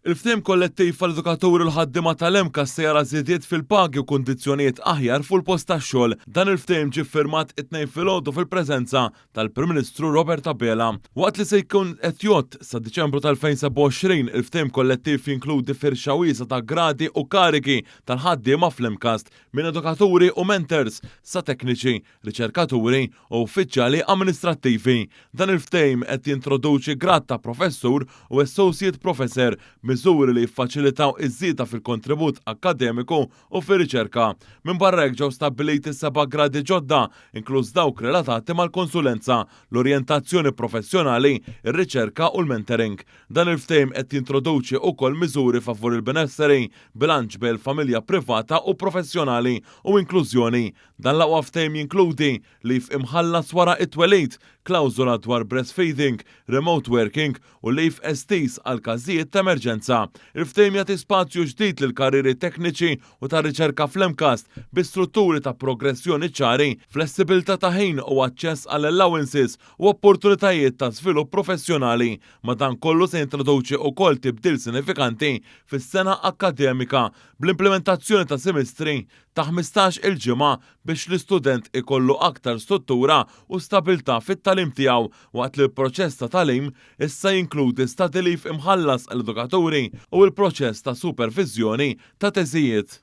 Il-ftehim kollettiv għall-edukaturi u l-ħaddiema tal-MCAST se jara żidiet fil-pagi u kundizzjonijiet aħjar fuq il-post tax-xogħol. Dan il-ftehim ġie ffirmat it-Tnejn filgħodu fil-preżenza tal-Prim Ministru Robert Abela. Waqt li se jkun qed jgħodd sa Diċembru tal-2027, il-ftehim kollettiv jinkludi firxa wiesgħa ta' gradi u karigi tal-ħaddiema fl-MCAST, minn edukaturi u mentors sa tekniċi, riċerkaturi u uffiċjali amministrattivi. Dan il-ftehim qed jintroduċi grad ta' Professur u Associate Professor b'miżuri li jiffaċilitaw iż-żieda fil-kontribut akkademiku u fir-riċerka. Minbarra hekk ġew stabbiliti seba' gradi ġodda, inkluż dawk relatati mal-konsulenza, l-orjentazzjoni professjonali, ir-riċerka u l-mentoring. Dan il-ftehim qed jintroduċi wkoll miżuri favur il-benesseri, bilanċ bejn il-familja privata u professjonali u inklużjoni. Dan l-aqwa ftehim jinkludi leave imħallas wara t-twelid, klawżola dwar breastfeeding, remote working u leave estiż għal każijiet ta' emerġenza. Il-ftehim jagħti spazju ġdid lill-karrieri tekniċi u ta' riċerka fl-MCAST bi strutturi ta' progressjoni ċari, flessibilità ta' ħin u aċċess għal allowances u opportunitajiet ta' żvilupp professjonali. Madankollu se jintroduċi wkoll tibdil sinifikanti fis-sena akkademika bl-implimentazzjoni ta' semestri ta' 15 il ġimgħa biex l-istudent ikollu aktar struttura u stabilità fit-tagħlim tiegħu waqt li l-proċess ta' tagħlim issa jinkludi study leave imħallas għall-edukaturi u l-proċess ta' superviżjoni ta' teżijiet.